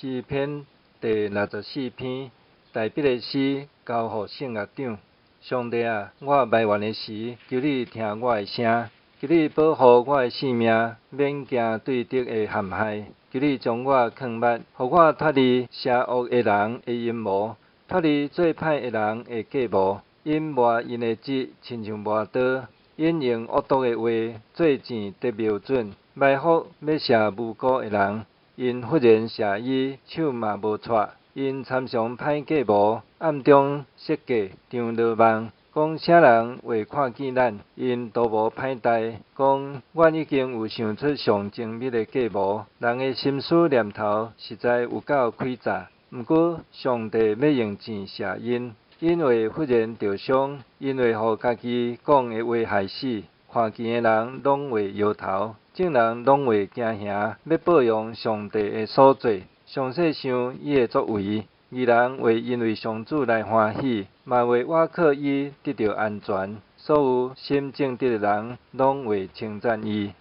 詩篇第64篇，大衛的詩，交予聖樂長。上帝啊，我埋怨的時，求你聽我的聲，求你保護我的性命，免驚對敵的陷害。求你將我囥密，予我脫離邪惡的人的陰謀，脫離做歹的人的計謀。𪜶磨𪜶的舌，親像磨刀；𪜶用惡毒的話做箭得瞄準，埋伏欲射無辜的人。𪜶忽然射伊，手嘛無掣。𪜶參詳歹計謀，暗中設計張羅網，講啥人會看見咱？𪜶圖謀歹代，講阮已經有想出上精密的計謀。人的心思念頭實在有夠詭詐。毋過上帝欲用箭射𪜶，𪜶會忽然著傷，𪜶會予家己講的話害死。看見的人攏會搖頭，眾人攏會驚嚇，欲報揚上帝的所做，詳細想伊的作為。義人會因為上主來歡喜，嘛會倚靠伊得著安全。所有心正直的人攏會稱讚伊。